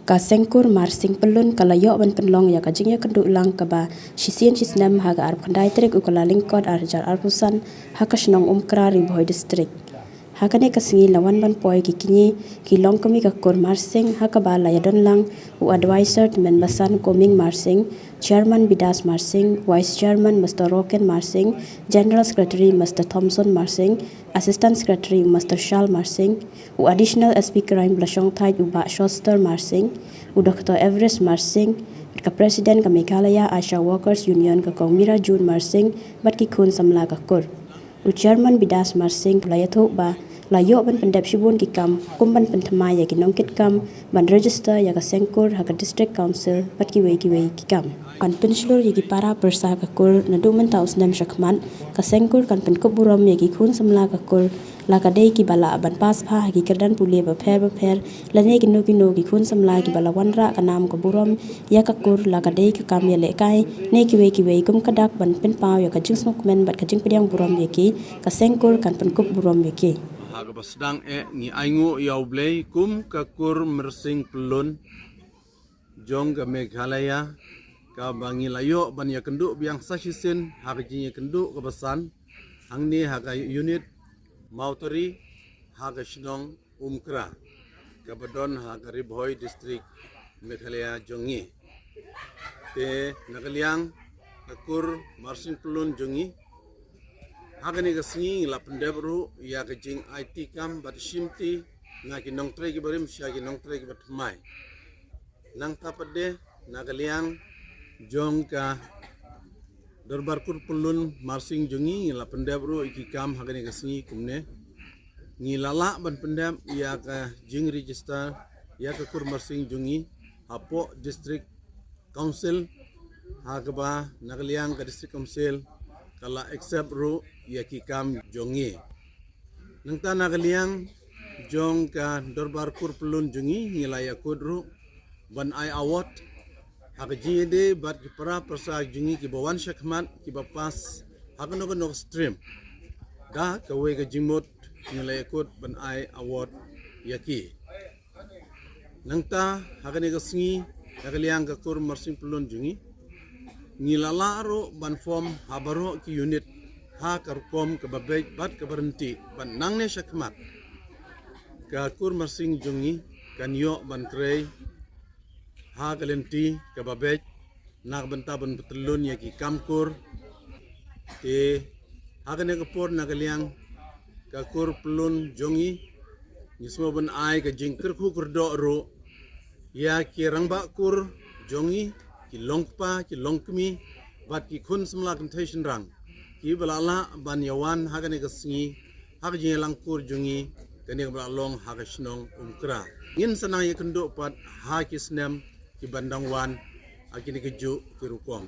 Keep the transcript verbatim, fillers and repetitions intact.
Ka Sengkur Marsing Pyllun ka la ïoh ban pynlong ïa ka jingïakynduh lang kaba shisien shisnem ha ka arphew khyndai tarik u Kyllalyngkot arhajar arphew san ha ka shnong Umkra, Ri Bhoi District. Ha kane ka sngi la wan ban poi ki kñi ki longkmie ka kur Marsing ha kaba la ïadon lang u Advisor Tymmen Basan Koming Marsing, Chairman Bidas Marsing, Vice Chairman Mister Roken Marsing, General Secretary Mister Thomson Marsing, Assistant Secretary Mister Shal Marsing, u Additional S P Crime Blashong Thait u Bah Shoster Marsing, u Doctor Everest Marsing, ka President ka Meghalaya Asha Workers Union ka Kong Mira June Marsing, bad ki khun samla ka kur. U Chairman Bidas Marsing la ïathuh ba la ïoh ban pyndep shibun ki kam kum ban pynthymmai ïa ki nongkit kam, ban register ïa ka Sengkur ha ka District Council bad kiwei kiwei ki kam. Ban pynshlur ïa ki para pyrsa ka kur naduh mynta u snem shakhmat, ka Sengkur kan pynkup burom ïa ki khun samla ka kur, la ka dei kiba lah ban pass bha ha ki kyrdan pule bapher bapher, lane kino kino ki khun samla kiba la wanrah ka nam ka burom ïa ka kur, la ka dei ka kam ïalehkai ne kiwei kiwei kum ka dak ban pynpaw ïa ka jingsngewkmen bad ka jingpdiang burom ïa ki, ka Sengkur kan pynkup burom ïa ki. Ha kaba sdang eh ngi ainguh ïa U Blei kum ka kur Marsing Pyllun jong ka Meghalaya, kaba ngi la ïoh ban ïakynduh biang sa shisien ha ka jingïakynduh kaba san hangne ha ka unit Mawtari ha ka shnong Umkra kaba don ha ka Ri Bhoi District, Meghalaya jong ngi. Te na ka liang ka kur Marsing Pyllun jong ngi, ha kane ka sngi ngi la pyndep ruh ïa ka jingaiti kam bad shimti na ki nongtrei kiba rim sha ki nongtrei kiba thymmai. Nangta pat de na ka liang jong ka Dorbar Kur Pyllun Marsing jong ngi, ngi la pyndep ruh ïa ki kam ha kane ka sngi kumne. Ngi la lah ban pyndep ïa ka jingregister ïa ka kur Marsing jong ngi hapoh District Council, ha kaba na ka liang ka District Council ka la accept ruh ïa ki kam jong ngi. Nangta na ka liang jong ka Dorbar Kur Pyllun jong ngi, ngi la ïakut ruh ban ai award ha ka jingïadei bad ki para pyrsa jong ngi kiba wan shakhmat, kiba pass ha kano kano ka stream. Da kawei ka jingmut ngi la ïakut ban ai award ïa ki. Nangta ha kane ka sngi na ka liang ka kur Marsing Pyllun jong ngi, ngi la lah ruh ban form ha baroh ki unit ha ka rukom kaba beit bad kaba ryntih, bad nangne shakhmat ka kur Marsing jong ngi kan ïoh ban trei ha ka lynti kaba beit na ka bynta ban pyntyllun ïa ki kam kur. Te ha kane ka por na ka liang ka kur Pyllun jong ngi, ngi sngewbha ban ai ka jingkyrkhu kyrdoh ruh ïa ki rangbah kur jong ngi, ki longkpa, ki longkmie bad ki khun samla kynthei shynrang kiba la lah ban ïawan ha kane ka sngi ha ka jingïalang kur jong ngi, kane kaba la long ha ka shnong Umkra. Ngin sa nang ïakynduh pat ha ki snem kiban dang wan ha kine ki juh ki rukom.